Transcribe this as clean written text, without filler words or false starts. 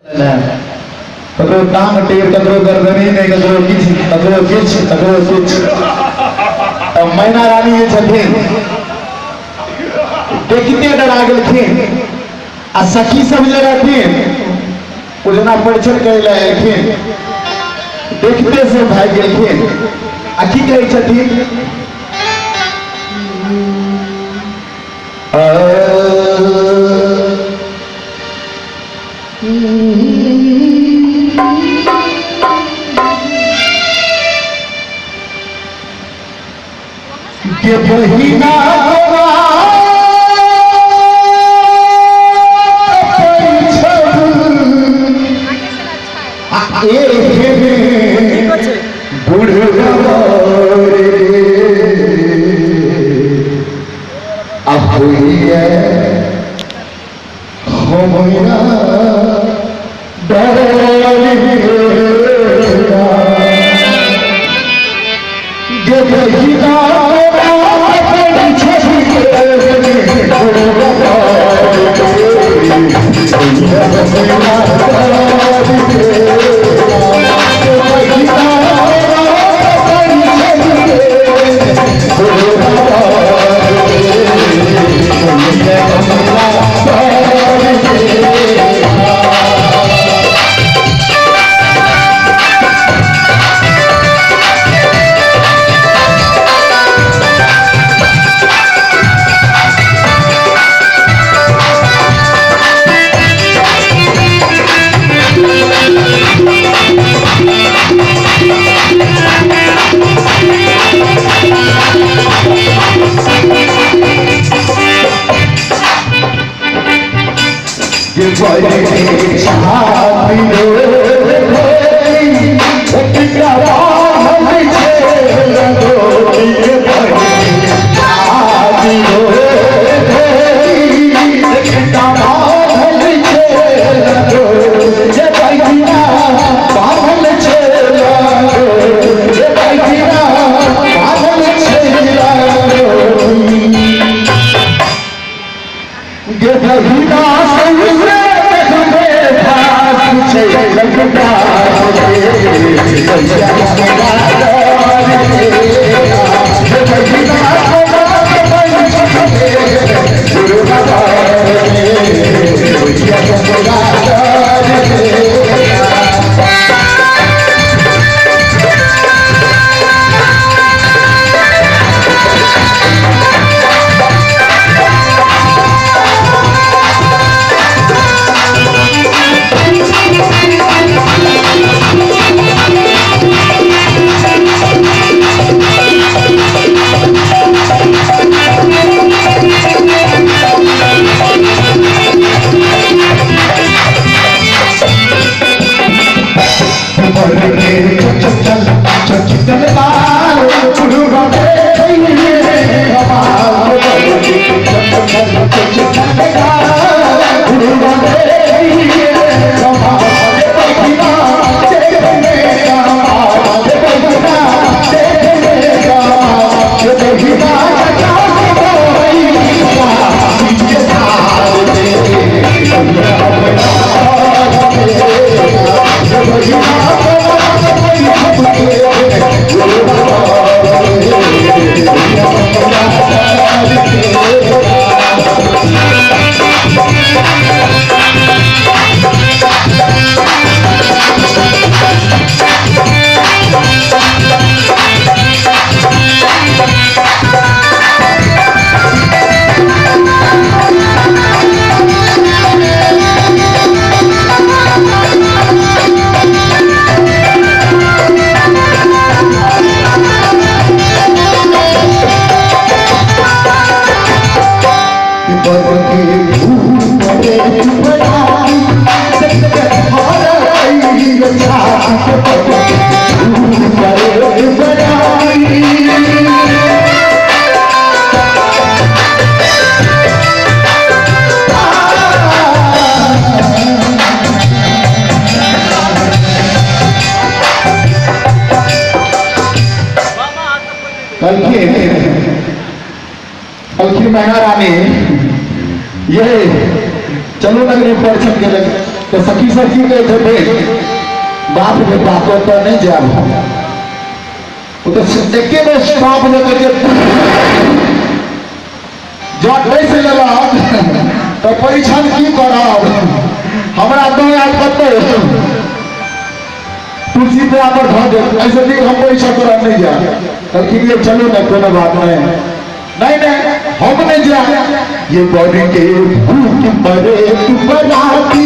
ककरो टांग टेर, ककरो गर्दनी नहि, ककरो किछु, ककरो किछु, ककरो किछु। तऽ मैना रानी जे छथिन देखिते डरा गेलखिन आ सखी सब जे रहथिन ओ जेना परिचय करै लए एलखिन, देखते से भागि गेलखिन। आ की कहै छथिन? के बहिना मैना रानी ये चलो नगरी पर के लगे। तऽ सखी सब की कहै छथिन, बाप रे बाप, ओतऽ नहि जायब हम, ओ तऽ एके बेर स्टॉप लऽ के जँ डसि लेलक तऽ परीक्षण की करब, हमरा दऽ आयत कतौ तुलसी पे पर धऽ देब, ऐसे नीक हम परीक्षा करब नहि जायब। कहलखिन ये चलू ने, कोनो बात नहीं, नहीं नहीं हम नहीं जाए। ये बॉडी के भूख मरे तू बराती,